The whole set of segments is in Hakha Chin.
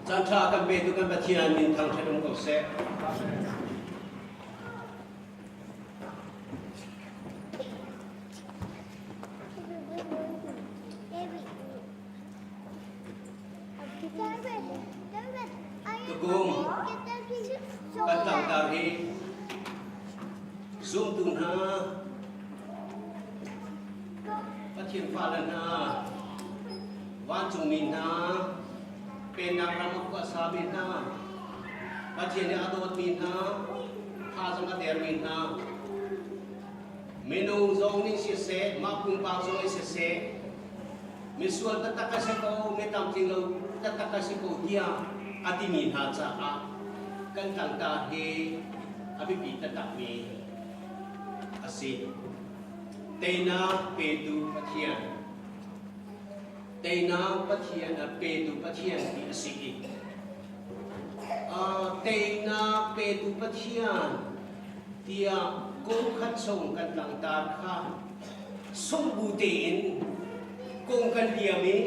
Caan ṭha kan petu kan Pathian min thangṭhat um ko seh. Tukum kan tlangtar hi zumtu hna Pathian fale hna vancungmi hna pennak ram a khuasami hna Pathian nih a dawtmi hna thazaang a dermi hna minung zong nih siseh mah pumpak zong nih siseh misual taktak a si ko mi tlamtling lo taktak a si ko tiah a timi hna caah kan tlangtar hi a biapi taktakmi a si. Teinak petu Pathian. Teinak Pathian a petu Pathian ti a si i teinak petu Pathian tiah kum khat chung kan tlangtar kha sungbu tein kum kan liam i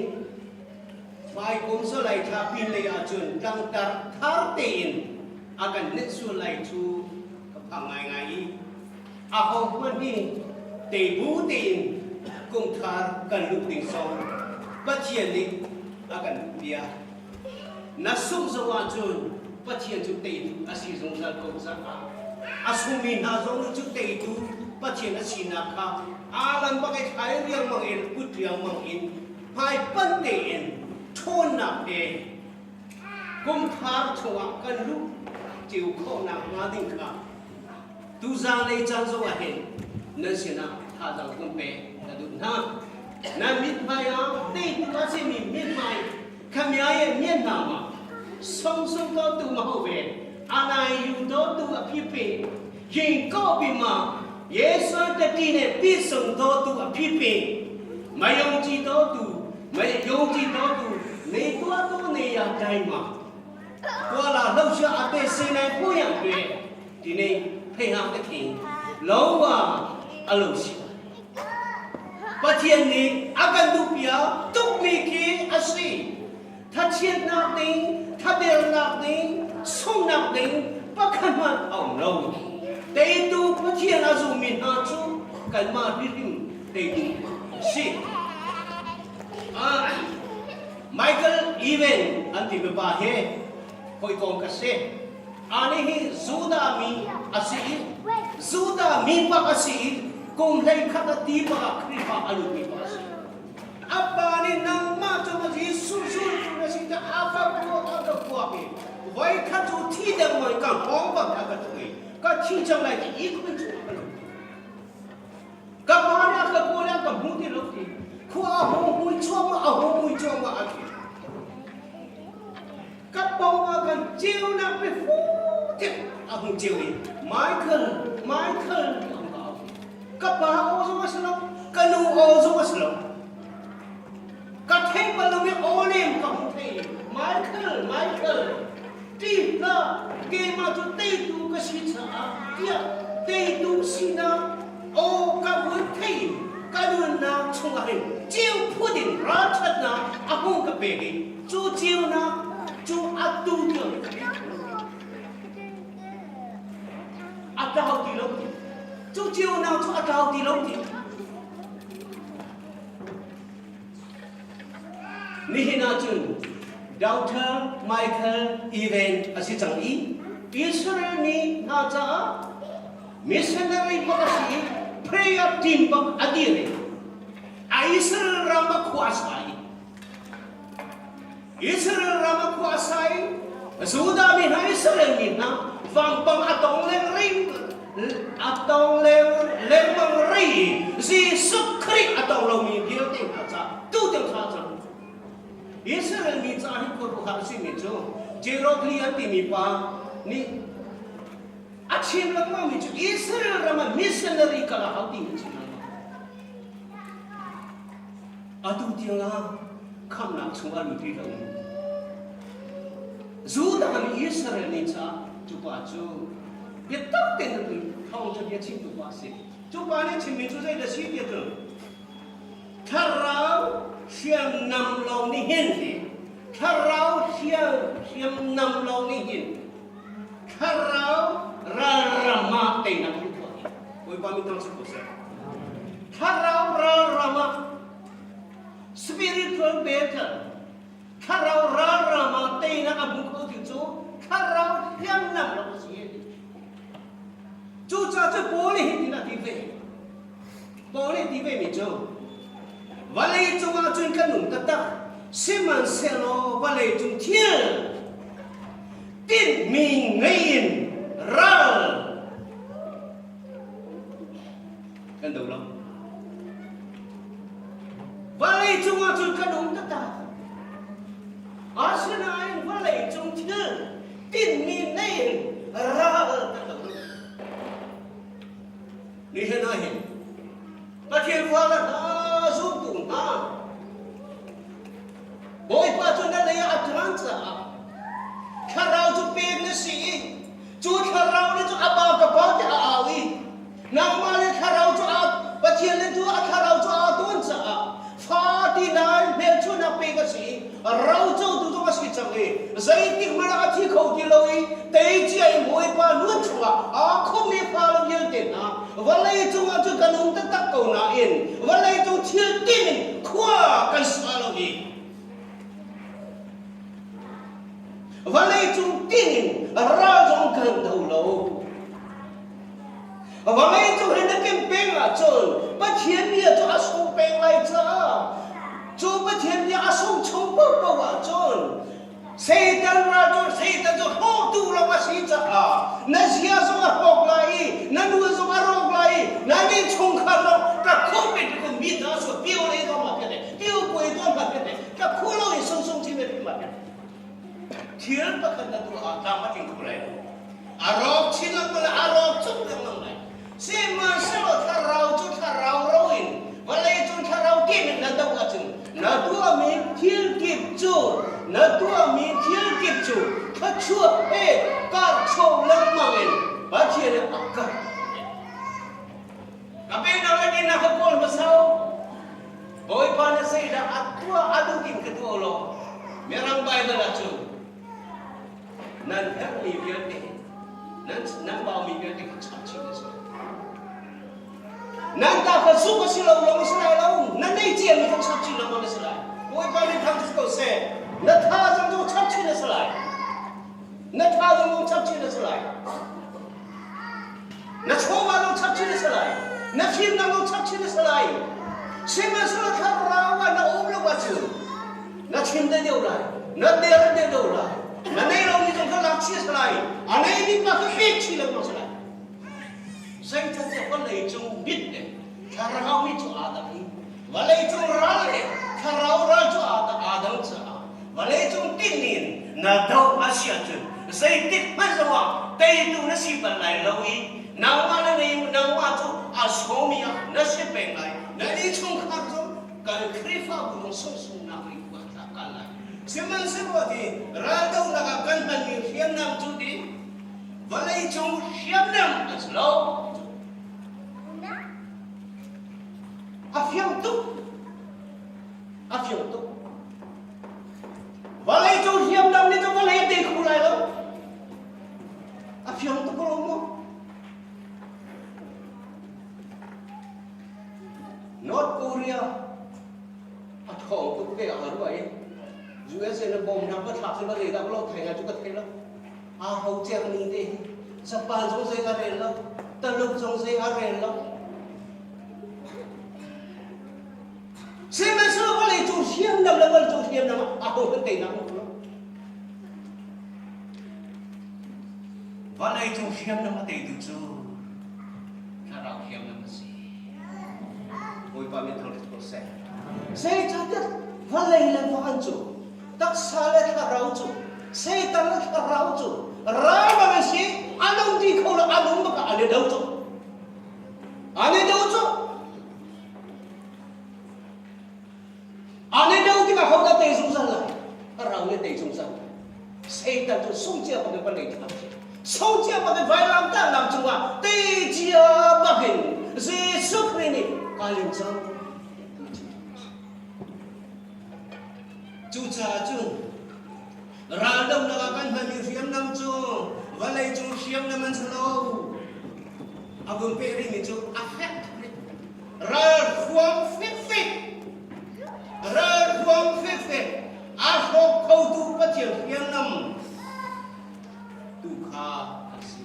hmaikum salai thla pin lei ahcun tlangtar thar tein a kan nenh sual lai cu ka phang ngaingai i ahohmanh hi teibu tein kum thar kan luh ding song Pathian nih a kan piak. Na sungh zong ahcun Pathian cu teitu a si zungzal ko caah a sungmi hna zong cu teitu Pathian a sinak kha aalan bak i thlai riangmang in put riangmang in hmaipanh tein ṭhawnnak he kum thar chungah kan luh cio khawhnak hnga ding kha tuzaan lei caan zong ah hin nan sinah thazaang kun pe ka duh hna. Nan mithmai ah teitu a simi mithmai khamia ye mian hna ma song song to tu ma ho ve anai yu to tu a phi pe yin ko bi ma Yesu te ti ne pi song to tu a phi pe mayong chi to tu may yong chi to tu ne tua to ne ya dai ma tua la lo sha ate se nai phu yang pe ဒီနေ့ဖေဟာသခင်လုံးဝအလိုရှိ Pathian nih a kan duhpiak tukmi khi a si. Thachiatnak ding, thadernak ding, sunghnak ding pakhat hmanh a um lo. Teitu Pathian a zummi hna cu kanmah hrimhrim teitu si. Michael Evan an timi pa he hawikom ka si. Anih hi Judah mi a si i Judah mi bak a si i kum 11 a ti bak ah Khrihfa a lutmi pa a si. A pa nih nangmah cu na Jesuh zultu na si tiah a ka puak a ka puak i voi khat cu thi dengmang ka hngawng bak a ka tuk i ka thi cang lai ti i khun cu a ka lo ti. Ka pa nih a ka kawl i a ka hmu ti lo ti. Khua a hung hui cuahmah a hung hui cuahmah a ti. Ka pawng ah khan ceunak pe fu tiah a hung ceu i Michael, Michael tiah a hung ka au. Ka pa aw zong a si lo, ka nu aw zong a si lo. Ka theih bal lomi aw lem ka hung thei i Michael, Michael, ṭih hlah, keimah cu teitu ka si caah tiah teitu sinak aw ka vun thei i ka nunnak chungah hin ceu phun in ralṭhatnak a hung ka pek i Cu ceunak cu atu tiang a tlau ti lo ti. Cu ceunak cu a tlau ti lo ti. Nihin ahcun Dr. Michael Evan a si cang i Israel mi hna caah missionary bak a si i prayer team bak a dir i Israel ram a khua a sa i Israel ram a khua a sa i Judah mi hna Israel mi hna vampang a tong lengring a tong leng lengmang rei i Jesuh Khrih a tong lomi vialte hna ca tu tiang thla cang Israel mi ca hi khuaruahhar a simi cu Jeroboam an timi pa nih a chim lengmang mi cu Israel ram ah missionary kal a hau timi a chim lengmang. Atu tiangah khamhnak chungah lut rih lo. Judah mi Israel mi caah cu pa cu biatak tein thawng cu bia chimtu pa a si. Cu pa nih chimmi cu zeidah si tiah cun thlarau hriamnam lawng nih hin thlarau thiang hriamnam lawng nih hin thlarau ralram ah teinak an tuah i Bawipa min thang si ko seh. Thlarau ralram ah spiritual battle thlarau ralram ah teinak a hmu kho tu cu thlarau hriamnam lawng a si. Cucaah cu Paul nih hitin a ti ve. Paul nih ti vemi cu vawlei cungah cun kan um taktak sihmanhsehlaw vawlei cung thil tinhmi ngei in ral kan do lo. Vawlei cungah cun kan um taktak. Asinain vawlei cung thil tinhmi ngei in ral kan do lo. Nihin ah hin Pathian fale hna zumtu hna Bawipa cu na lei ah a ṭuan caah thlarau cu pek na si i cu thlarau nih cu Abba ka pa tiah a au i nangmah le thlarau cu a Pathian le cu a thlarau cu aa tawn caah fa ti nain hmelchunhnak pek a si i rocotu zong a si cang i zeitik hmanh ah a thi kho ti lo i teicia in Bawipa nun chungah aa khummi fale vialte hna vawlei cungah cun kan um taktak ko nain vawlei cung thil tim in khua kan sa lo i vawlei cung ting in ral zong kan do lo. Vawlei cung hi na kem peng ahcun Pathian bia cu a sung peng lai caah cu Pathian bia a sung chung paohpaoh ahcun Satan ral cu Satan cu hrawktu lawng a si caah na zia zong a hrawk lai i na nu zong a rawk lai i na innchungkhar zong ka khuh mi ku mi hna su pio le to ma pete pio kuai to ma pete ka khu lo in sung sung chi me ma pete Thil pakhat na tuah ah tlam a tling kho lai lo. A rawk chin lengmang le a rawk cuk lengmang lai. Sihmanhsehlaw thlarau cu thlarau ro in vawlei cung thlarau kim in na doh ahcun na tuahmi thil kip cu na tuahmi thil kip cu thluachuah he karhcho lengmang in Pathian nih a karh. Ka peknak le dinnak ka kawl hmasa u. Bawipa nih zeidah a tuah a duh in ka tuah law Mirang Baibal ahcun nan herhmi vialte nan nan baumi vialte kha chap chih na si. Nan ta kha zuk a si lo lawng a si lai lo na nei ciami kha chap chin lengmang na si lai. Bawipa nih thangṭhat ko seh. Na thazaang cu chap chin na si lai. Na thazaang zong chap chin na si lai. Na chawva zong chap chin a si lai. Na fimnak zong chap chin a si lai. Sihmanhsehlaw thlarau ah na um lo ahcun na chim te deuh lai, na der te deuh lai. Na nei lomi zong kha lak chih a si lai. A neimi pa kha pek chih lengmang si lai. Zeicahtiah vawlei cung mit le thlarau mi cu aa dang i vawlei cung ral le thlarau ral cu aa dang caah Vawleicung tinhin na doh a si ahcun zeitik hmanh zongah teitu na si bal lai lo i nangmah le nangmah cu a sawmi ah na si peng lai. Na innchungkhar cu kan Khrihfabu zong sungsungnak in khua tla kal lai. Sihmanhsehlaw ti raldohnak ah kan hmanmi hriamnam cu ti vawleicung hriamnam an si lo. A fiang tuk. A fiang tuk. Vawlei cu hriamnam nih cu vawlei a tei kho lai lo. A fiang tuk ko lo maw? North Korea a ṭhawng tuk te ah ruah i USA na bom hna va thlak si va zeidah lo thei lai cu ka thei lo. Aa ho ciang ning te hi Japan zong zei a rel lo, Taluk zong zei a rel lo. Sihmanhsehlaw vawlei cu hriamnam le vawlei cu hriamnam ah aho hmanh teinak an hmu lo. Vawlei cung hriamnam a teitu cu thlarau hriamnam a si. Bawipa min thangṭhat ko seh. Zeicahtiah vawlei le van cu taksa le thlarau cu Satan le thlarau cu ral bang an si an um ti kho lo an um bak ah an i do cu an i do cu An i do tikah hodah tei zungzal lai? Rang nih tei zungzal. Satan cu sungcia bak in van lei thlak si. Sungcia bak in vailam tahnak cungah tei cia bak in Jesuh Khrih nih kaa lim cang. Cucaah cun hriamnam cu vawlei cung hriamnam an si lo. A vun peh rihmi cu a fek rih. Ralhruang fekfek, ralhruang fekfek a hrawk khotu Pathian hriamnam tu kha a si.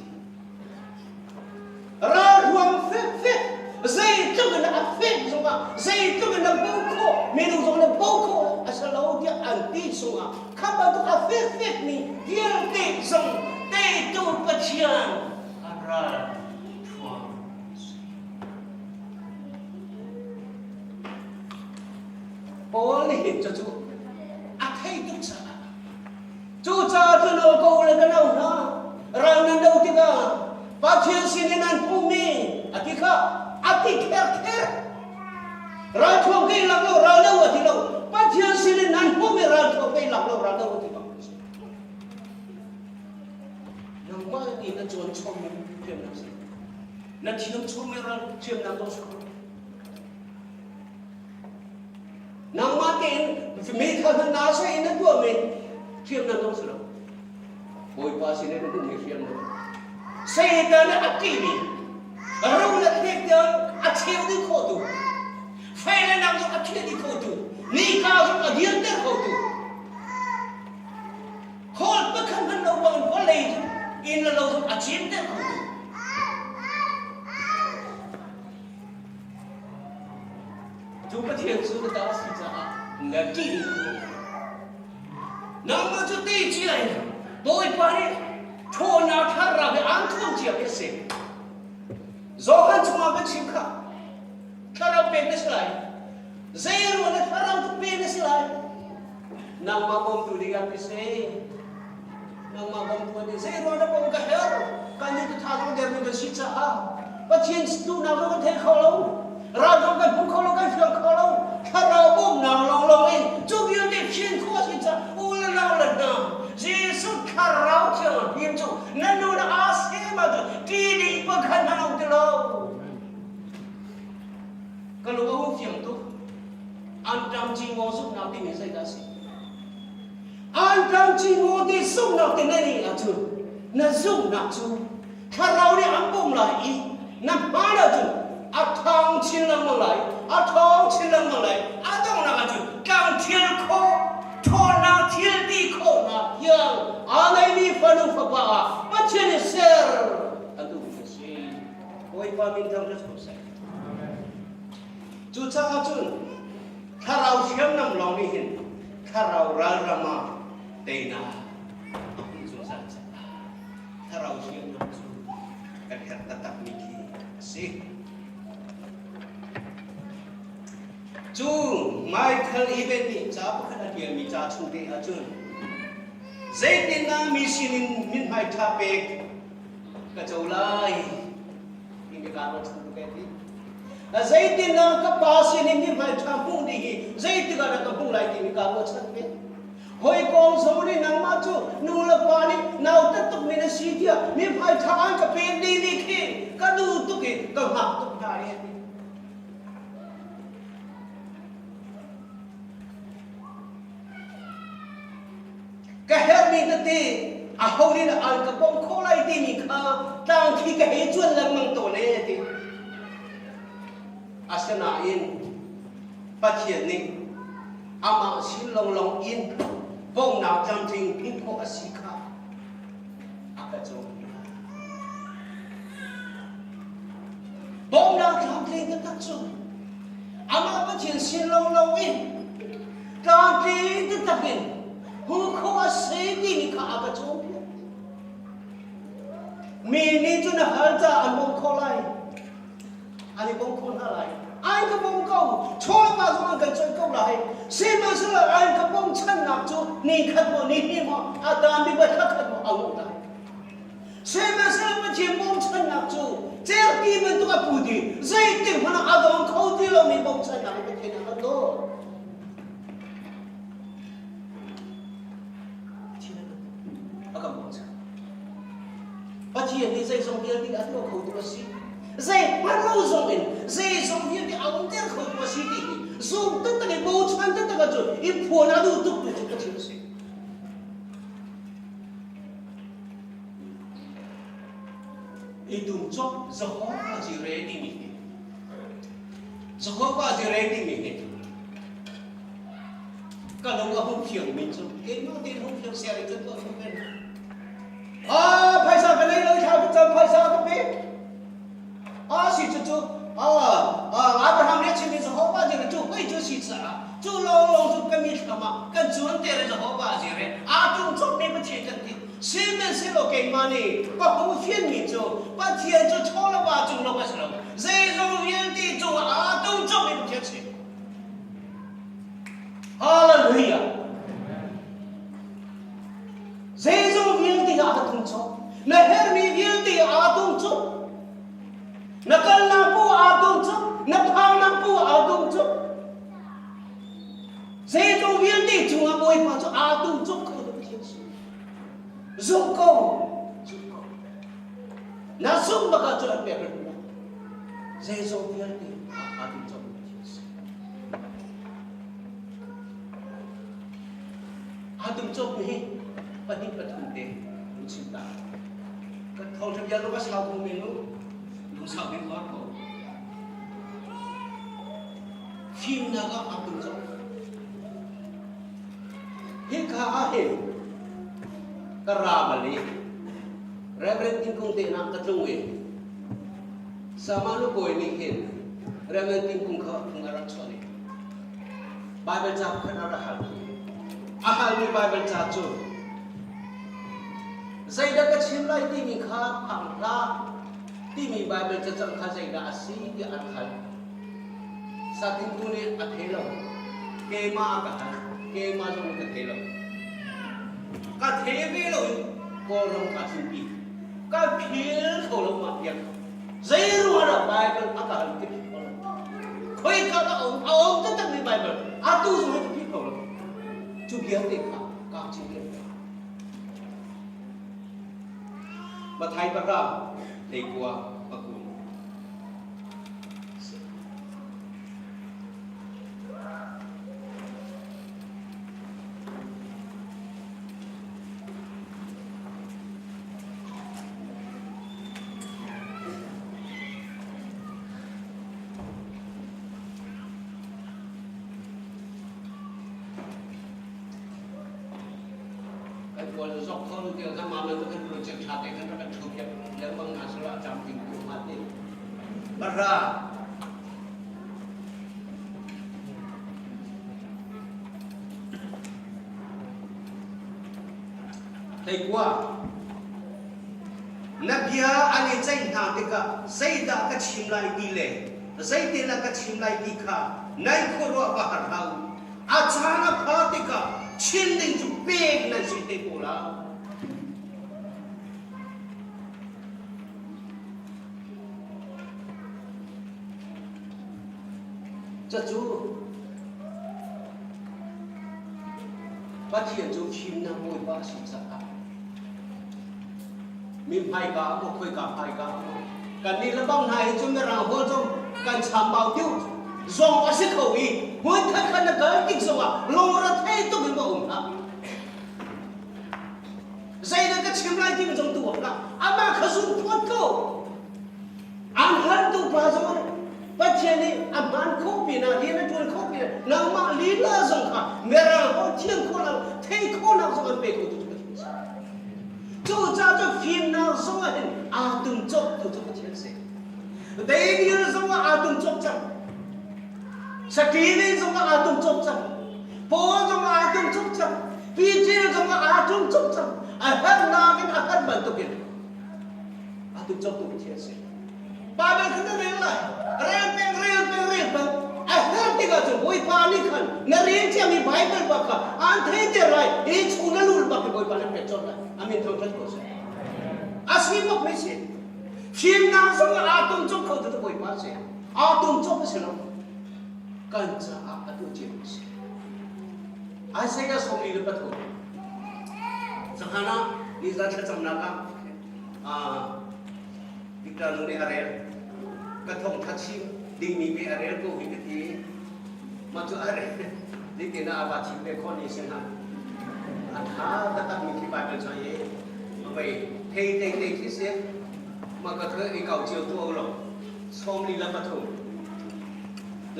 Ralhruang fekfek zeitluk in a fek zongah zeitluk in na bo khawh minung zong na bo khawh a si lo tiah an ti chungah kha bantuk a fekfekmi vialte zong teitu Pathian a ralhruang a si. Paul nih hin cucu a thei tuk caah Cucaah cun aw ko le ka nau hna, ral nan do tikah Pathian sinin an hmuhmi a ti kha a ti kherkher. Ralthuam kei lak lo ral do a ti lo. Pathian sinin nan hmuhmi ralthuam kei lak lo ral do a ti bak. Nangmah nih na cawn chommi thiamnak si. Na thiam chommi ral thiamnak dawh si ko. Nangmah tein meithal hna naa seh in na tuahmi hriamnam zong si lo. Bawipa sin in na hmuhmi hriamnam. Satan a ṭihmi ro le thlek tiang a cheu dih khawhtu, fei le nang zong a thiah dih khotu, nika zong a dirter khotu, khawl pakhat hmanh lo bang vawlei cu inn le lo zong a cimter khotu. Cu Pathian cu na ta a si caah na ṭih ding cu nangmah cu ti cia in Bawipa nih ṭhawnnak thlarau he aan thuam cia mi a si. Johan chungah kan chim kha thlarau pek na si lai. Zei ruang na thlarau cu pe na si lai. Nangmah bawmtu ding ah siseh, nangmah bawmtu an zei ruang dah bawm ka herh? Kan nih cu thazaang dermi kan si caah Pathian duhnak zong kan thei kho lo, ral zong kan hmu kho lo, kan fiang kho lo. Thlarau bawmnak lawnglawng in cu vialte fian khawh a si caah u le nau le hna Jesuh Thlarau Thiang a hnim cu nan nu na aa sem ahcun ṭih ding pakhat hmanh a um ti lo. Ka lung a hung fiang tuk. Anṭam cingaw zumhnak timi zeidah a si? Anṭam cingaw ti zumhnak ti na nih ahcun na zumhnak cu thlarau nih an bawmh lai i na hmaan ahcun a ṭhawng chin lengmang lai, a ṭhawng chin lengmang lai. A donghnak ahcun tlangthil khawh, ṭhawnnak thil ti khawhnak tiang aa neimi fanu fapa ah Pathian nih ser a duhmi a si. Bawipa min thangṭhat ko seh. Cucaah cun thlarau hriamnam lawng nih hin thlarau ralram ah teinak a hmuh zungzal caah thlarau hriamnam cu kan herh taktakmi khi a si. Cu Michael Eben nih ca pakhat a ṭialmi ca chung te ahcun zeitindah mi sinin mithmai ṭha pek ka co lai timi kaa ruahchan tuk ee ti. Zeitindah ka pa sinin mithmai ṭha hmuh ding hi zeitik ah dah ka hmuh lai timi kaa ruahchan ve. Hawikom zong nih nangmah cu nu le pa nih nautat tukmi na si tiah mithmai ṭha an ka pek dingmi khi ka duh tuk i ka hngak tuk hna ee ti. Ka herhmi tete aho nih dah an ka bawmh khawh lai timi kha tlangthi ka hei cuan lengmang tawn ee ti. Asinain Pathian nih amah sin lawnglawng in bawmhnak tlamtling hmuh khawh a si kha a ka cawnpiak. Bawmhnak tlamtling taktak cu amah Pathian sin lawnglawng in tlamtling taktak in hmuh khawh a si timi kha a ka cawnpiak. Mi nih cun a hal caah an bawmh khawh lai. An i bawm khawh hna lai. An ka bawm ko. Chawva zong an kan cawih ko lai. Sihmanhsehlaw an ka bawmchannak cu ni khat maw ni hnih maw a tam bik thla khat maw a nguh lai. Sihmanhsehlaw Pathian bawmchannak cu cerhti bantuk a pu ti zeitik hmanh ah a dong kho ti lomi bawmchannak in Pathian a kan dawt. A kan bawmchan. Pathian nih zeizong vialte a tuah khotu a si. Zeihmanh lo zong in zeizong vialte a umter khotu a si ti hi zum taktak i bochan taktak ahcun i phuan a duh tuk tu cu Pathian a si. I tum cop Jehovah Jireh timi hi Jehovah Jireh timi hi ka lung a hung fiang mi cu keimah tein hung fiang siar in kan tuah hung men. Ah, phaisa ka nei lo thla ka cam phaisa ka pe. Ah, si cu cu ah, Abraham nih a chimmi Jehovah Jireh cu hoi cu si caah cu lawnglawng cu ka mithlam ah kan cuan te le Jehovah Jireh aa tum copmi Pathian kan ti. Sihmanhsehlaw keimah nih ka hung fianmi cu Pathian cu chaw le va cung lawng a si lo, zeizong vialte cungah aa tum copmi Pathian si. Hallelujah! Zeizong vialte ah aa tum cop. Na herhmi vialte aa tum cop. Na kalnak paoh aa tum cop. Na phangnak paoh aa tum cop. Zeizong vialte cungah Bawipa cu aa tum cop kho tu Pathian si. Zumh ko. Zumh ko. Na zumh bak ahcun an pek rih lai. Zeizong vialte aa tum cop Pathian si. Aa tum cop mi pahnih pathum te an chim ta. Ka thawngṭha bia lu ka sau ko men lu lungsau men war ko. Fimnak ah aa tum cop. Hika ah hin ka ra bal i Reverend Tingkung te nak ka tlung i Samanu bawi nih hin Reverend Tingkung kha phung a rak chuah i Bible ca pakhat a rak hal. A halmi Bible ca cu zeidah ka chim lai timi kha phang hlah timi Bible cacang kha zeidah a si tiah an hal. Satingtu nih a thei lo. Keimah a ka hal. Keimah zong ka thei lo. Ka thei ve lo in Kawlram ka tlunpi. Ka phil kho lo mah tiang. Zei ruang dah Bible a ka hal ka phil kho lo. Khoika dah a um? A um taktakmi Bible. Atu zong hi ka phil kho lo. Cu vialte kha kaa cinken. Mathai pahra, 19 pakul. Kan kawl zok thon tiang kha ma man kan project tha te kan rak kan thu piak lengmang hna sala cam ting tu ma ti Bara Hleikua Na bia an i ceih hna tikah zeidah ka chim lai ti le zeitindah ka chim lai ti kha nan khuaruah va har hlah u. A caan a pha tikah chim ding cu pek nan si te ko lai. Cucu Pathian cu fimnak Bawipa a si caah mi hmaika maw khoika hmaika maw kannih le bang hna hi cu mirang hawl cu kan chambau deuh zong a si kho i hmun khat khat na kal tik zongah lungre thei tuk in va um hlah. Zeidah ka chim lai timi zong tu awk amah kha zum phawt ko. An haltu pa zong Pathian nih a hmaan khawh pinah rian a ṭuan khawh pinah nangmah lila zong kha mirang ho thiam khawh lo thei khawhnak zong an pe kho tu cu Pathian si. Cucaah cu fimnak zong ah hin aa tum cawk tu cu Pathian si. Daniel zong ah aa tum cawk cang. Stephen zong ah aa tum cawk cang. Paul zong ah aa tum cawk cang. Peter zong ah aa tum cawk cang. A hernak in a herh bantukin aa tum cawk tu Pathian si. Bible kha na rel lai. Rel peng, rel peng, rel peng. A herh tikah cun Bawipa nih khan na rel ciami Bible bak kha aan theiter lai. Hi chung na lul bak hi Bawipa nih pek colh lai. Amin thangṭhat ko seh. A si bak mei si. Fimnak zong ah aa tum cawk kho tu Bawipa a si. Aa tum cawk a si lo. Kan caah a tuah cia a si. Isaiah 43. Zahan ah nizan thlacamnak ah Victor nu nih a rel. Ka thawngtha chim dingmi pe a rel ko hi ka ti. Mah cu a rel. Zeitin ah a va chim ve khawh ni si hnga. A tha taktak mi khi Bible ca i mei thei thei thei khi si. Mah ka kha i kau cio tuah u law 43 18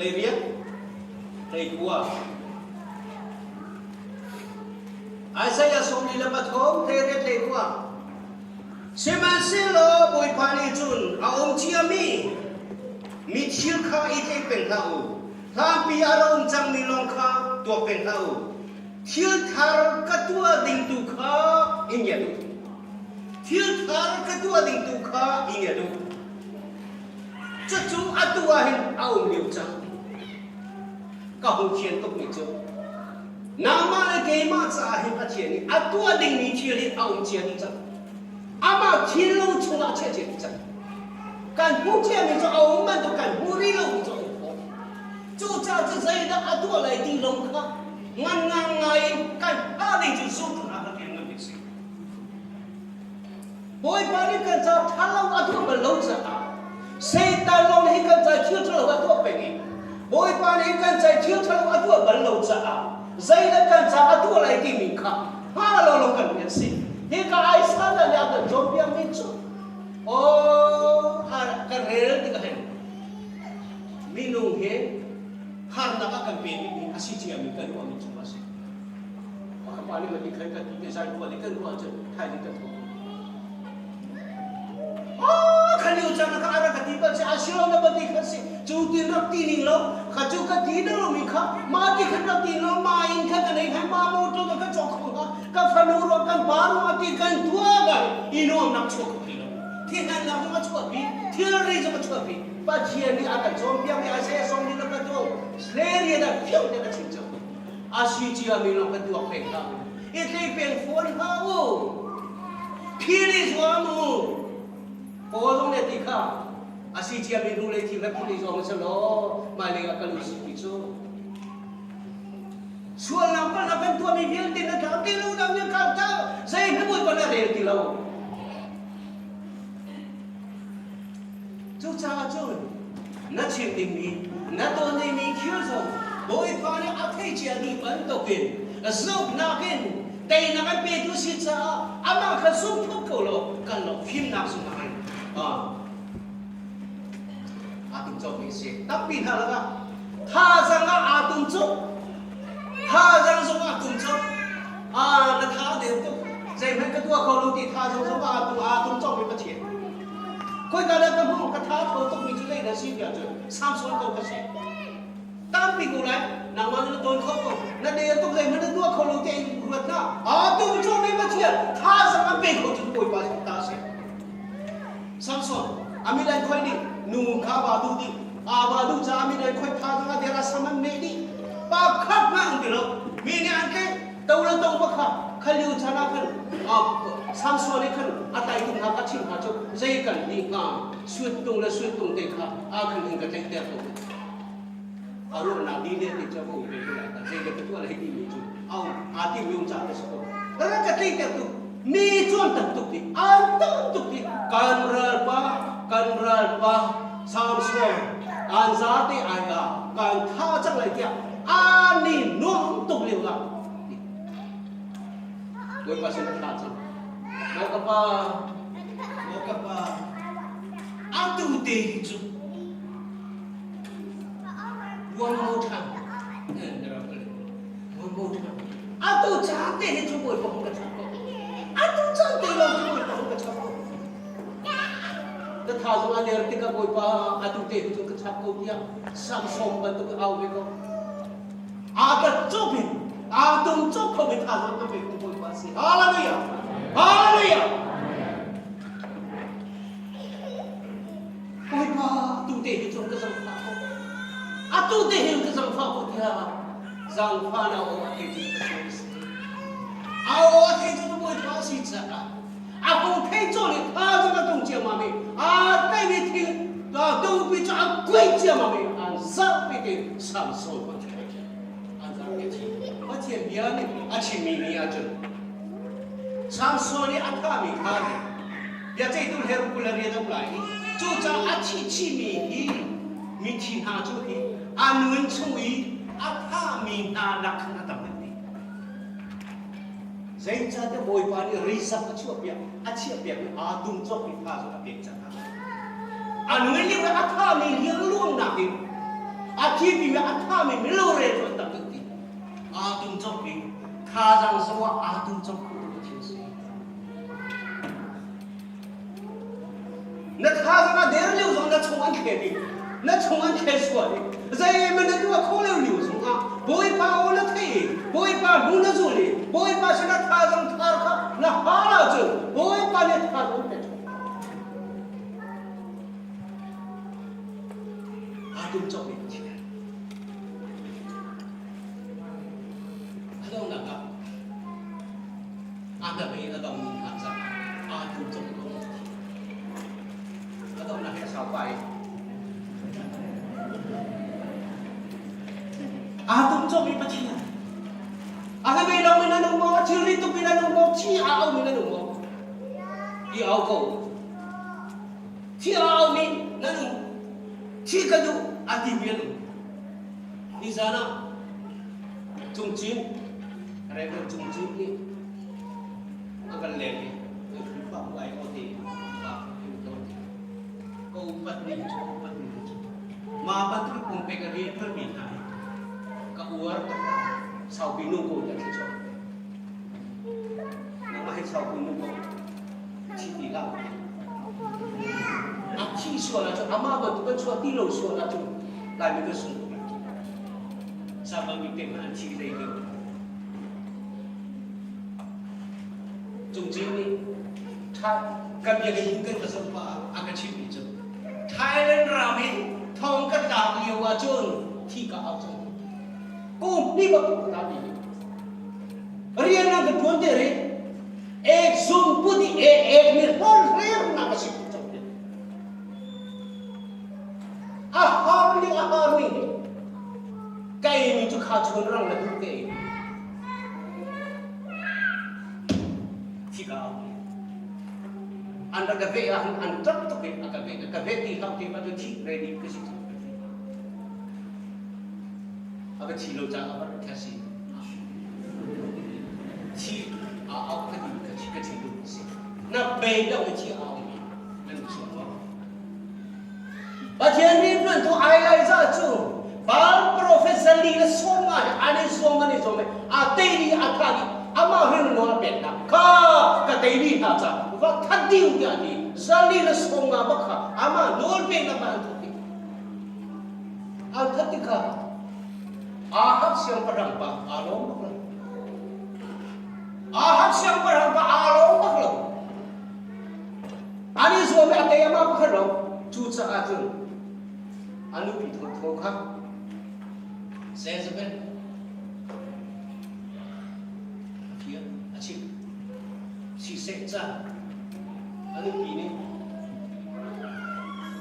19 Isaiah 43 18 19 Sihmanhsehlaw Bawipa nih cun a um ciami mi thil kha i tlaih peng hlah u. Hlanpi a ra um cangmi lawng kha tuak peng hlah u. Thil thar ka tuah ding tu kha i ngiat u. Thil thar ka tuah ding tu kha i ngiat u. Cucu atu ah hin a um lio cang. Ka hung thian tukmi cu nangmah le keimah caah hin Pathian nih a tuah dingmi thil hi a um cia dih cang. Amah thinlung chungah chiah cia dih cang. Kan hmuh ciami cu a um bantuk kan hmuh rih lomi cu a um fawn. Cucaah cu zeidah a tuah lai ti lawng kha ngan ngangngai in kan hngah ding cu zumhnak a rian ngan bik si. Bawipa nih kan ca ṭha lo a tuah bal lo caah Satan lawng hi kan ca thil ṭha lo a tuah peng i Bawipa nih kan ca thil ṭha lo a tuah bal lo caah zeidah kan ca a tuah lai timi kha hngal lo lo kan rian si. Hika Isaiah nih a kan cawnpiakmi cu aw ka rel tikah hin minung hi harnak a kan pemi a si ciami kan ruahmi cu a si. Ka pa nih mati khai ka ti te zai khua kan ruah cun thai ding kan thawk. Ah, kha liu cang ka ara ka ti bal si a si lo na bati kha si cu tin rak ti ning lo kha cu ka ti na lo mi kha ma ti kha rak ti lo ma in kha ka nei kha ma mo to ka chok kho ha ka fanu ro kan pa ro ati kan tua ga i nuam nak chuak kho ti lo thi han na ma chuak bi thil ri zo ka chuak bi Pathian nih a kan cawnpiak i Isaiah song nih ka tu hlerian ah fiang te ka chim cang. A si ciami lawng kan tuak peng hlah u. I tlei peng fawn hlah u. Phil i zuam u. Paul zong nih a ti kha a si ciami hnu lei thil he phil i zuam seh law hmailei ah kal u sih ti cu. Sualnak palhnak kan tuahmi vialte na tlau ti lo dang nih kan tlau zei hmanh Bawipa nih a rel ti lo. Cucaah cun na chim dingmi, na tawn dingmi thil zong Bawipa nih a theih cia dih bantukin zumhnak in teinak an petu si caah amah kha zum phut ko law kan lo fimnak zungah hin aa tum cawkmi a si. Tampi hna lakah thazaang ah aa tum cuk, thazaang zong ah tum cuk, na tha a deu tuk, zeihmanh ka tuah kho lo ti thazaang zong ah aa tum cawkmi Pathian. Khoika dah ka hmuh ka tha tho tukmi cu zeidah si tiah cun Samson ko ka si. Tampi ko lai nangmah na tawn kho ko na der tuk zeihmanh na tuah kho lo ti in ruat na aa tu cu mi Pathian thazaang an pe kho cu Bawipa ta si. Samson amilan khoi nih nu kha ba du ding aa ba du ca amilan khoi thazaang a der a sam an meh dih pa khat hmanh um ti lo mi nih an tlaih to le to ba kha khaliu chan ah khan Samson nih khan a tlaitu hna kha chim hna cu zei kan ti hnga suttung le suttung te kha a khan in ka tlaihter ko a ruahnak ni ne ti cu a um ve ko lai ta zei ka tuah lai ti mi cu a um aa tim mi um ca te si ko ra ka tlaihter tu mi chuan tam tuk ti an tam tuk ti kan ral pa kan ral pa Samson an za te ai ka kan tha cang lai tiah ani nuam tuk lio la Bawipa sin thla cang. Maw ka pa, maw ka pa, atu te hi cu buang mo ṭhan. Buang mo ṭhan. Atu caan te hi cu Bawipa hung ka chap ko. Atu caan te lawng cu Bawipa hung ka chap ko. Na tha zong a der tikah Bawipa atu te hi cu ka chap ko tiah Samson bantuk au ve ko. Aa ka cop in aa tum cop kho mi thazaang ka pek tu Bawipa si. Hallelujah. Hallelujah. Bawipa tu te hi cun ka zangfah ko. Atu te hin ka zangfah ko tiah zangfah na aw a thei tu Pathian si. A aw a thei tu Bawipa si caah a kong thei cawl i thazaang a tung ciammam i aa tlaimi thil tungpi cu a kuai ciammam i an zarhpi te Samson kong cu an zarhpi thi Pathian bia nih a chimmi ni ahcun Samson i a thahmi kha nih biaceihtu hleru 20 le rian a um lai i cucaah a thi chihmi hi mithi hna cu hi a nun chung i a thahmi hna nak khan a tam deuh ti. Zeicahtiah Bawipa nih rizap a chuahpiak, a chiahpiakmi aa dum cawkmi tha cu a pek cang. A nung lio i a thami liangluangnak in a thimi a thami milore cu an tam deuh ti. Aa dum cawkmi thazaang zongah aa dum cawk kho tu Pathian si. Na thazaang a der lio zong na chung an thlet i na chung an thlet sual i zeihmanh na tuah kho lio lio zongah Bawipa aw na theih i Bawipa hnu na zul i Bawipa sinah thazaang thar kha na hal ahcun Bawipa nih thazaang an pek. Aa tum cawkmi Pathian. A donghnak ah a hnabei a dongmi hna caah aa tum cawk ko. A donghnak hi a sau pah i aa tum cawkmi Pathian. A hnabei lomi nan um maw? A thilri tukmi nan um maw? Thi aa aumi nan um maw? I au ko. Thi a aumi nan um. Thi ka duh a timi an um. Nizan ah Cungcin, Reverend Cungcin nih a kan leng i Khrihfabu ai aw te pa ka upat ning cu upat ning cu ma bantuk pumpek a rian tuanmi hna hi ka uar tuk saupi nu ko ta thluachuah nangmah hi saupi nu ko thi ti hlah a thi sual ahcun amah bantuk kan chuah ti lo sual ahcun Laimi kan sung tuk lai Sabang bik te hmanh an thi hlei lo Cungcin nih kan biakinn kan ka zoh pah a ka chimmi cu Thailand ram i thong ka tlak lio ahcun thi ka au cang kum hnih bak ka tla rian an ka ṭuan te ri ek zung put i ek ek mi hlor hler nak a si cang a har ni a har ni kai mi cu kha chun rang na duh te thi ka au an rak ka ve ah an ṭap tuk i a ka ve ka ve ti hlah ti ma cu thi ready ka si a ka thi lo caah a va thasi thi a au ka ti ka thi ka thi duh si na bei lo ka thi a au mi nan chuak lo Pathian rian tu ai lai za cu Baal prophet zali le sawm nga he an i zuam an i zuam i a tei ni a tha ni amah rin nawl a pek hna kha ka tei ni hna ca va that ding tiah a ti zali le sawm nga bak kha amah nawl pek na an that ti an that ti kha Ahab siangpahrang pa aa lawm bak lo Ahab siangpahrang pa aa lawm bak lo an i zuam i a tei amah pakhat lo cucaah cun a nupi thotho kha Jezebel a fial a chimh siseh ca a nupi nih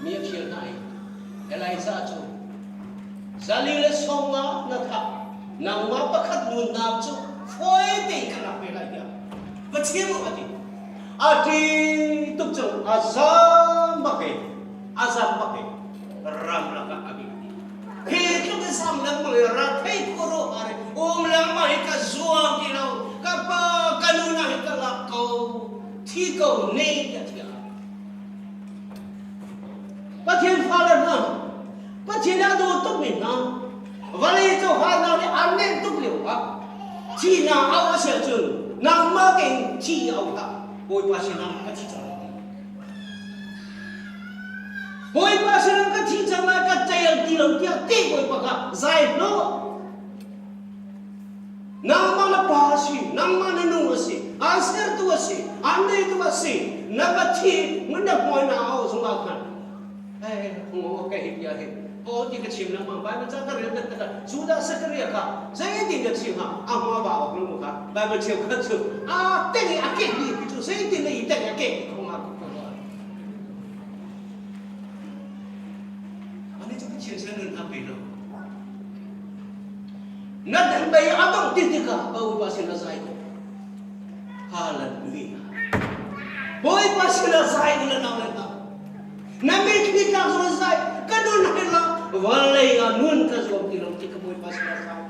mi a fial hna i Elijah cu zali le sawmnga na thah nangmah pakhat nunnak cu fawi tein ka lak ve lai tiah va chim u a ti a ṭi tuk cang a zam bak i a zam bak i ramlak ah a bik hi tluk in sam lengmang i ra thei khuro are um lengmang hi ka zuam ti lo ka pa ka nu na hi ka lak ko thi ko ne tiah thiah Pathian fale hna Pathian a daw tukmi hna vawlei cu harnak nih an nenh tuk lio ah thihnak au a si ahcun nangmah tein thi i au hlah Bawipa sinah ka thi cang lai Bawipa sinah ka thi cang lai ka ceial ti lo tiah ti Bawipa kha zai hnawh Nangmah na pa a si, nangmah na nu a si, aan sertu a si, aan neitu a si, na va thi na hmuai na au zungah khan hey hung ka hi bia hi o ti ka chim lengmang Bible ca ka rel tak tak Judah Zakaria kha zeitin na chim ha a hma ba awk lu kha Bible cheu kha chu a teng i a kek ni cu zeitin na i teng a kek khong ha ko ani chu Pathian sin nun ha pe lo Na bei a dongh ti tikah Bawipa sin a zai ko. Hallelujah. Bawipa sin a zai ni na nau le hna. Na mitthli tlak zong a zai. Ka nun hai la vawlei ah nun ka zuam ti lo ti ka Bawipa sin a zai.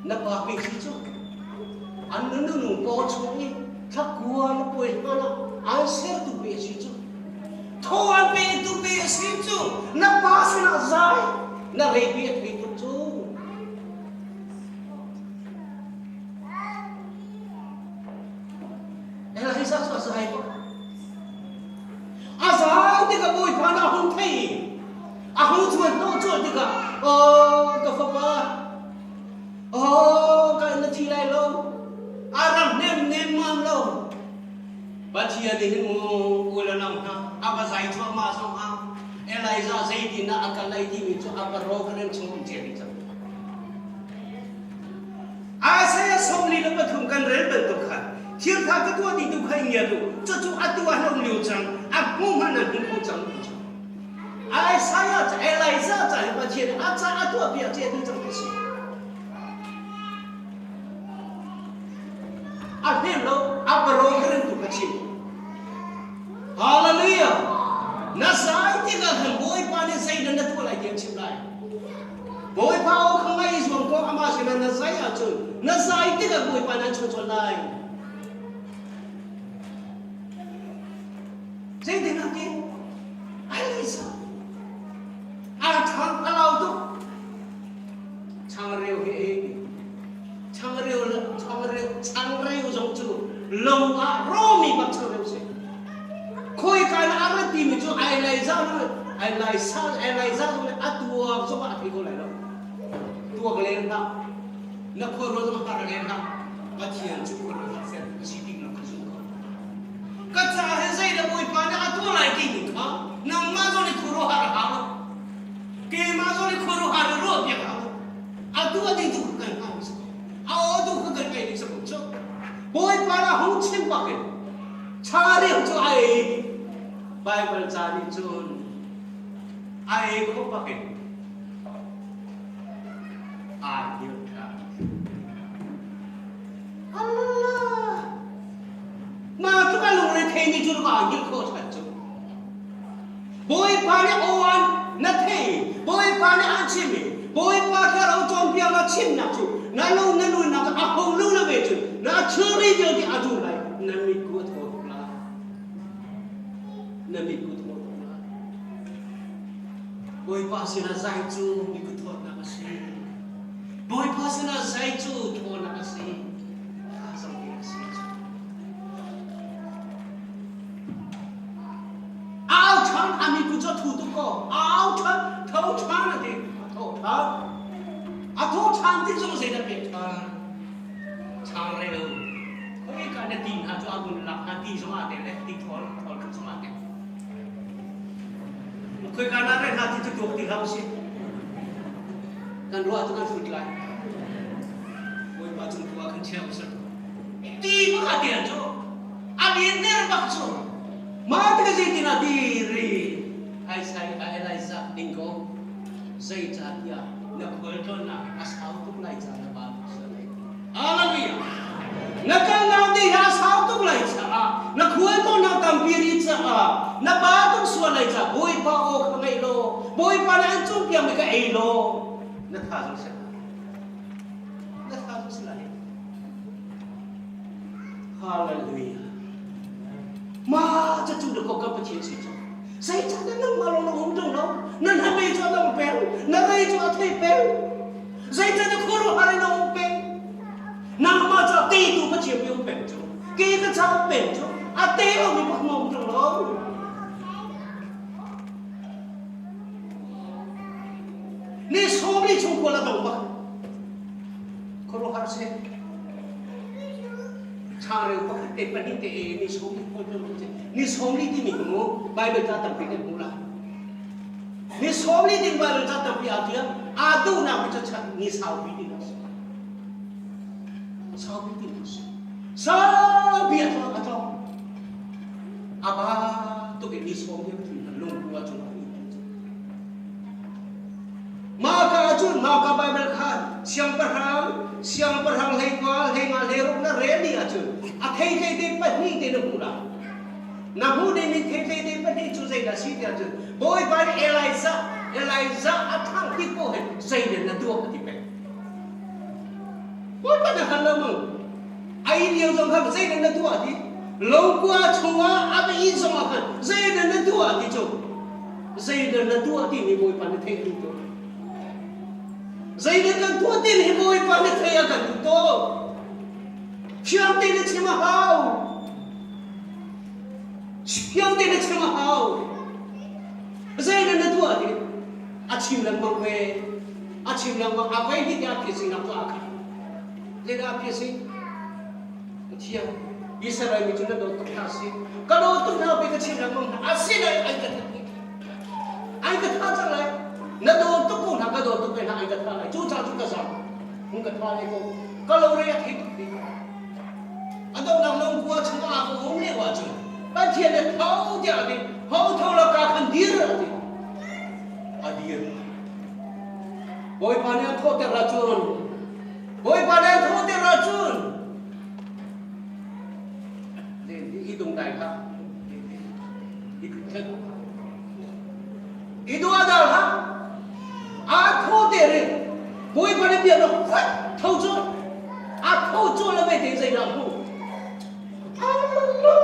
Na pa pe si cu. An nunu paw chung i thlakua na puai hlan ah an sertu pe a si cu. Thaw an petu pe a si cu. Na pa sinah zai na reipi a thei tuk cu. Elisa cu a zai bak. A zai tikah Bawipa nih a hung thei i a hung chuan hnawh colh tikah aw ka fapa aw ka na thi lai lo a ram nem nem mam lo Pathian nih hin mu u le nau hna a va zai cuahmah zong ah Elijah zeitin dah a kal lai timi cu a program chung um cia dih cang. Isaiah 43 kan rel bantuk khan thiltha ka tuah ti tu kha i ngiat u cucu atu ah na um lio cang a hmu hmanh nan hmu kho cang ti cu Isaiah ca Elijah ca hi Pathian a ca a tuah piak cia dih cang ti si a hnem lo a program tu kha chim Hallelujah na zai tikah khan Bawipa nih zeidah na tuah lai ti an chim lai Bawipa aw kha ngai zuam ko amah sinah na zai ahcun na zai tikah Bawipa nan chuah lai. Zeitin ah ti? Elisa. A thang a lau tuk. Changreu hi ei ti. Changreu changreu changreu zong cu lo ah rawmi bak changreu si. Khoi ka na a rat timi cu ai lai za ai lai sa ai lai za zong a tuak zong ah a thei ko lai lo. Tuak len hlah. Na khuaruah zong har len hlah. Pathian cu khuaruah har ser a si ti na ka zum ko. Ka ca he zei le Bawipa nih a tuah lai timi kha nangmah zong nih khuaruah har a hau lo. Keimah zong nih khuaruah har ruah piak hau lo. A tuah ding tu kan hau si ko. A aw tu kan ngai ding si ko. Bawipa na hung chim bak in Changreu cu a ei. Baibal ca nih cun a ei kho bak in aa hngilh ṭhan. Allah! Mah tluk a lungre theimi cu aa hngilh khawh ṭhan cu. Bawipa nih aw-an na thei Bawipa nih aan chim i Bawipa thlarau cawnpiak na chimnak cu na lung na nunnak a hung lu lo ve cun na thilri vialte a dum lai na mitku a thaw tuk lai na mitku thaw tuk lai Bawipa sinah zai cu mitku thawtnak a si Bawipa sinah zai cu thawnnak a si thazang a si Au ṭhan a mipu cu a thu tuk ko. Au ṭhan, tho ṭhan a ti. A tho ṭhan. A tho ṭhan tik zong zeidah pek ṭhan? Changreu. Khoika na ti hna cu a vun lak hna ti zong aa tel le ti thawl thawl khat zong aa tel. Khoika na reh hna ti cu tuak ti hlah usih. Kan ruah cu kan hrut lai. Bawipa cung tu ah khan chia usih. Ti bak a tel cu. A lin bak cu. Mah tikah zeitin ah diri Isaiah Elijah ding ko zeicahtiah na khualtlawnnak a sau tuk lai caah na pa Hallelujah! Na kalnak ding hi a sau tuk lai caah na khualtlawnnak tampi rih caah na pa tuk sual lai caah Bawipa aw kha ngaih law Bawipa nih an cawnpiakmi kha ei law na tha zong si na tha zong si lai. Hallelujah. Ma ca cu na ko ka Pathian si cu. Zeicahtiah nangmah lawng na um ṭung lo. Na hnabei cu a dong peng. Na rei cu a thei peng. Zeicahtiah khuaruahhar in a um peng. Nangmah cu a teitu Pathian pi um peng cu. Kei ka ca um peng cu. A tei lomi bak na um ṭung lo. Ni 40 chung khual a dong bak. Khuaruahhar si. Changreu pakhat te pahnih te ei ni 40 khual tlun tu ni 40 timi hi mu Bible ca tampi kan hmu lai. Ni 40 ding Bible ca tampi aa tial aa duhnak cu chan ni saupi ti si. Saupi ti si. Saupi a tlawng a tlawng. Aba tuk in ni 40 a tlun lungku a cung Mah ka ahcun mah ka Baibal kha siangpahrang siangpahrang 19 hleinga 16 na rel dih ahcun a theitlei te pahnih te na hmuh lai. Na hmuh dingmi theitlei te pahnih cu zeidah a si ti ahcun Bawipa nih Elijah Elijah a ṭhangh tik paoh hin zeidah na tuah a ti peng. Bawipa na hal lo maw? Ai lio zong kha zeidah na tuah ti? Longkua chungah a va ih zongah khan zeidah na tuah ti cu zeidah na tuah timi Bawipa na theih a duh tuk. Zeidah kan tuah timi hi Bawipa na theih a kan duh tuk. Fiang tein na chim a hau. Fiang tein na chim a hau. Zeidah na tuah ti? A chim lengmang ve. A chim lengmang. A voi hnih te a phisin nak cu a khat. Zeidah a phisin? Pathian, Israel mi cu na dawt tuk hna si. Ka dawt tuk hna pi ka chim lengmang hna. Asinain an ka that An ka thah cang lai. Na dawt tuk ko hna, ka dawt tuk ve hna, an ka thah lai. Cu ca cu ka zam. Hung ka thah lai ko. Ka lo re a thei tuk ti. A donghnak lungkua chungah a ka um lio ahcun Pathian nih tho tiah a ti. Ho tho la ka khan dir a ti. A dir. Bawipa nih a thawhter ahcun Bawipa nih a thawhter ahcun i dungdai hlah. I duadal hlah. Aa tho te ri. Bawipa nih bia rak khuat tho cu. A tho cu le ve te zeidah hmu. Allah!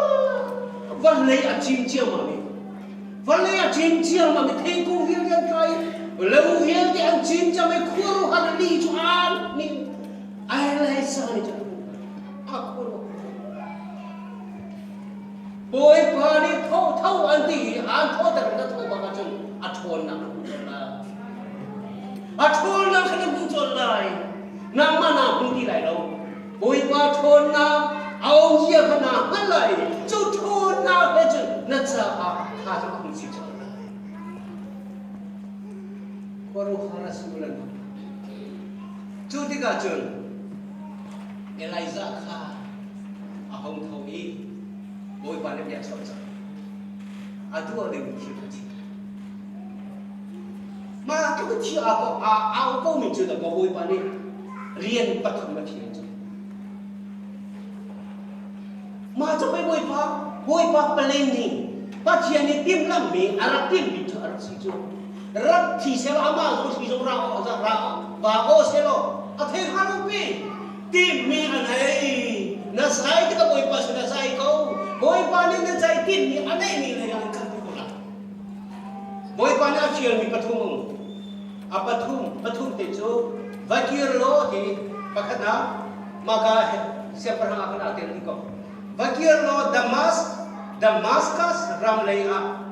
Vawlei a cim ciammam i vawlei a cim ciammam i thingkung vialte an tlai i lo vialte an cim ciam i khuaruahhar li cu aan nih ai lai sa nih cun a khuaruah Bawipa nih tho tho an ti i aan thawter na tho bak ahcun a ṭhawnnak na hmuh colh lai. A ṭhawnnak kha na hmuh colh lai. Nangmah naa hmu ti lai lo. Bawipa ṭhawnnak a um zia kha naa hngalh lai i cu ṭhawnnak he cun na caah tha cu a hung si colh lai. Khuaruahhar a si lan. Cu tikah cun Elijah kha a hung tho i Bawipa nih bia chuah cang. A tuah dingmi thil kha chim. Mah tluk thi aa ko aa au ko mi cu dah Bawipa nih rian pathum a thial cu. Mah cu pei Bawipa Bawipa palen nih Pathian nih timhlamhmi a rak timhmi cu a rak si cu. Rak thi selaw amah zong si zong ra ra va aw selaw a thei hnga lo pi. Timhmi a nei. Na zai tikah Bawipa sin a zai ko. Bawipa nih na zai timhmi a neihmi lei ah an kal ti ko lai. Bawipa nih a fialmi pathum um. A pathum, pathum te cu va kir law ti pakhatnak maka siangpahrang ah khan aa tel dih ko. Va kir law Damas, Damascus ram lei ah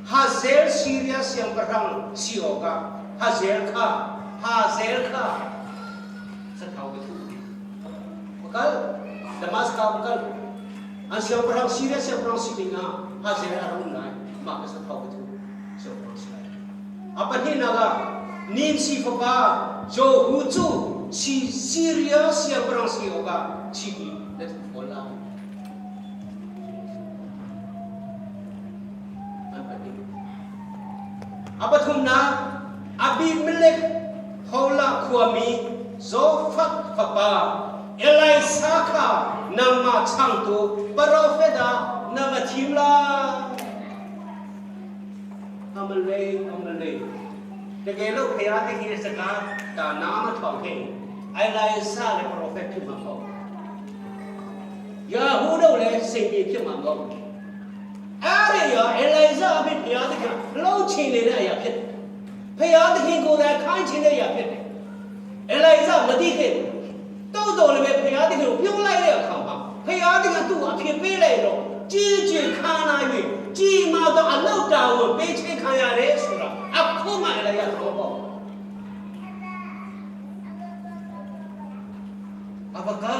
Hazael Syria siangpahrang si awkah Hazael kha Hazael kha sathau ka thuh ti. Va kal, Damascus va kal. An siangpahrang Syria siangpahrang si ding ah Hazael a rak um lai. Mah ka sathau ka thuh siangpahrang si lai. A pahnihnak ah Nimsi fapa Jehu cu Syria siangpahrang si awkah chiti na thuh fawn lai. An pahnih. A pathumnak Abimelek Holah khuami Zofat fapa Elisha kha nangmah changtu profet ah na va thim lai. Amalei, amalei. Tege lo phaya te hi saka ta nama thong he Elisha le profet phim ma ko. Yahudo le singmi phim ma ko. Are ya Elijah ဘုရားသခင်လှုပ်ချင်နေတဲ့အရာဖြစ်တယ်။ဘုရားသခင်ကိုယ်တိုင်ခိုင်းချင်တဲ့အရာဖြစ်တယ်။Elijah မသိခဲ့ဘူး။တောက်တော်လည်းပဲဘုရားသခင်ကိုပြုံးလိုက်တဲ့အခါမှာဘုရားသခင်သူ့အဖြစ်ပေးလိုက်တော့ကြီးကြီးခါနာ၍ကြီးမာသောအလောက်တာဝန်ပေးခြင်းခံရတယ်ဆိုတာအခုမှ Elijah သဘောပေါက်အဘကာ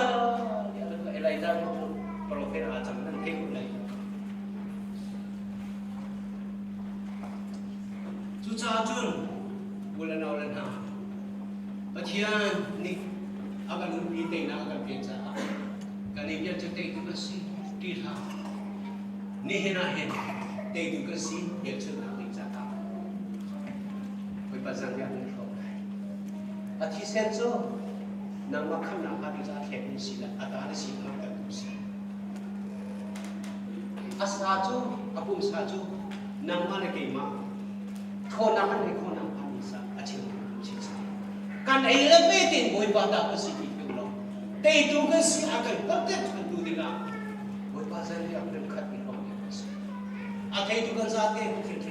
Elijah ကို prophet အားကြောင့်နခေကိုလိုက် Cucaah cun u le nau le hna, Pathian nih a kan umpi teinak a kan pek caah kan i bia cu teitu kan si ti hlah. Nihin ah hin teitu kan si hmelchunhnak ding caah Bawipa zanriah nan hrawm lai. A thisen cu nangmah khamhnak hnga ding caah thlekmi si le a ta na si kha kan duh si. A sa cu a pumsa cu nangmah le keimah ṭhawnnak kan ngeih khawhnak hnga mi sa a cheu si. Kan ei le pe tein Bawipa ta kan si ti theu lo. Teitu kan si a kan hngalhter ṭhantu dingah Bawipa zanriah remkhat in hrawm ding kan si. A theitu kan zate Pathian.